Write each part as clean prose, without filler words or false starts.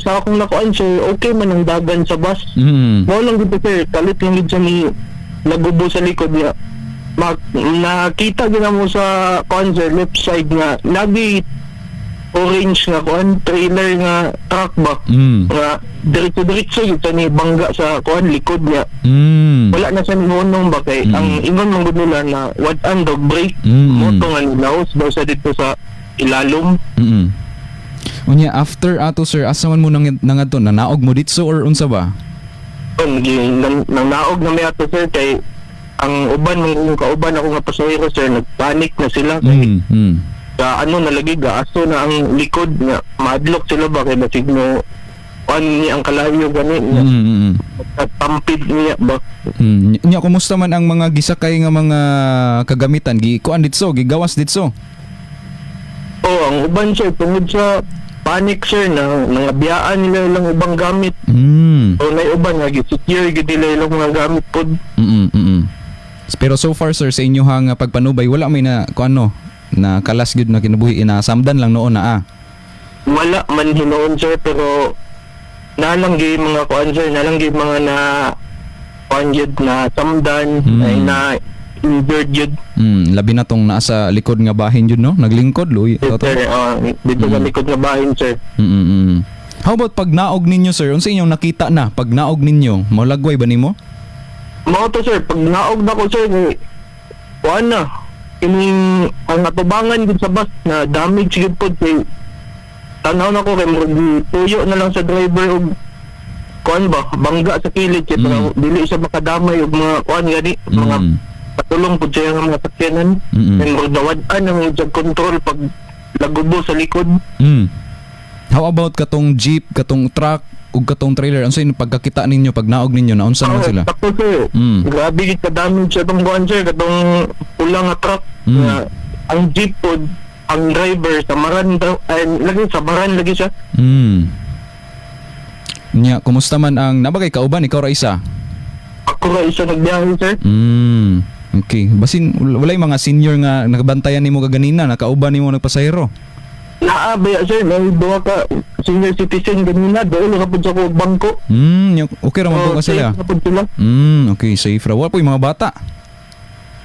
Sa akong nakuan, sir, okay man ang dagan sa bus. Mao lang dito, sir, kalit lang gid siya ni lagubo sa likod niya. Nakita gid mo sa kuan, sir, left side nga nagi orange nga kuan trailer nga truck ba nga diretso-diretso gyud siya ni bangga sa kuan likod niya. Wala na siya nihunong ba kay ang ingon man gud nila na wad-an dog brake mao to nga nilaos daw sa dito sa ilalom. Unya after ato, sir, asa man mo nang nangadto, nanaog mo ditso or unsa ba? Kon nang naog na mi ato, sir, kay ang uban mong kauban ako nga pasahero, sir, nagpanic na sila kay sa ano nalagi gaaso na ang likod nga mahadlok sila ba kay basig no kuan niya ang kalayo gani nga tampid niya ba. Nya kumusta man ang mga gisakay nga mga kagamitan, gi kuan ditso, gigawas ditso? Oh, ang uban, sir, tungod sa panic, sir, na nangabiyaan nila ilang ubang gamit o nay uban nga gi-secure gid nila ilang mga gamit pod. Pero so far, sir, sa inyong pagpanubay, wala may na kuan no na kalas gyud na kinabuhi, inasamdan lang noon na ah. Wala man hinuon, sir, pero nalang gi mga kuan, sir, nalang gi mga na kuan gyud na samdan ay na injured gyud. Labi na tong nasa likod nga bahin yun, no? Naglingkod, luy. Yes, Toto. sir, dito sa likod nga bahin, sir. How about pag naog ninyo, sir? Unsa inyong nakita na pag naog ninyo? Maulagway ba nimo? Mao to, sir, pag naog na ko, sir, ni kuan na kining ang atubangan gud sa bus na damage gyud pod kay tanaw na ko kay murag tuyo na lang sa driver og kuan ba bangga sa kilid kay dili siya makadamay og mga kuan gani mga patulong pud siya nga mga sakyanan. And murag nawad-an ang iyang control pag lagubo sa likod. How about katong jeep, katong truck ug katong trailer? Unsa inyong pagkakita ninyo pag naog ninyo na unsa naman Oh, sila? Tapos, sir, grabe gid ka-damage sa tong kuan, sir, katong pula nga truck nga ang jeep pod, ang driver samaran daw ay lagi samaran lagi siya. Nya, kumusta man ang nabagay kauban, ikaw ra isa? Ako ra isa nagbiyahe, sir. Okay. Basin walay mga senior nga nakabantayan nimo kaganina, nakauban nimo nagpasahero? Naa ba ya, sir, may duha ka senior citizen ganina dool ra pud sa ko bangko. Okay ra man po Oh, ka sila. safe ra pud sila. Okay, safe ra. Wala po yung mga bata.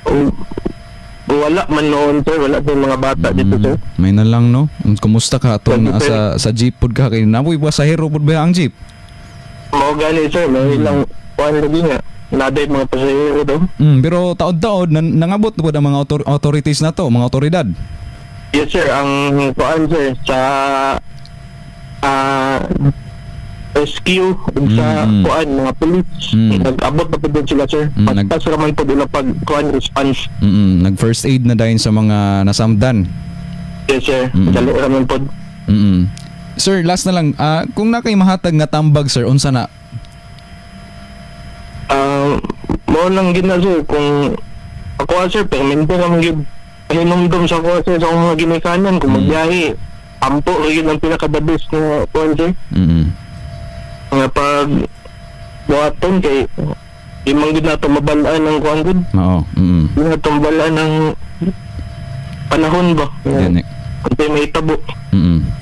Oh, wala man noon, sir, wala pa yung mga bata dito, sir. May na lang, no. Kumusta ka atong Thank you, sir. sa jeep pud ka kay napoy pasahero pud ba ang jeep? Mao gani, sir, may ilang kuan lagi nga naday mga pasahero do. Pero taod-taod nangabot na pud ang mga authorities na to, mga otoridad. Yes, sir, ang kuan, sir, sa rescue ug sa kuan mga police, nag-abot na pud dun sila, sir. Paspas ra man pud ila pag kuan response. Nag first aid na dayon sa mga nasamdan. Yes, sir. Dali ra man pud. Sir, last na lang, kung na kay mahatag nga tambag, sir, unsa na? Mao lang gid na, sir, kung ako sir, permente ra man gyud hinumdum sa ako, sir, sa akong mga ginikanan kung magbiyahe, ampo ra gyud ang pinaka the best nga kuan, sir, nga pag buhaton kay di man gud nato mabal-an ang kuan gud. Oo. Di nato mabal-an ang panahon ba. Gani. Kung may tabo.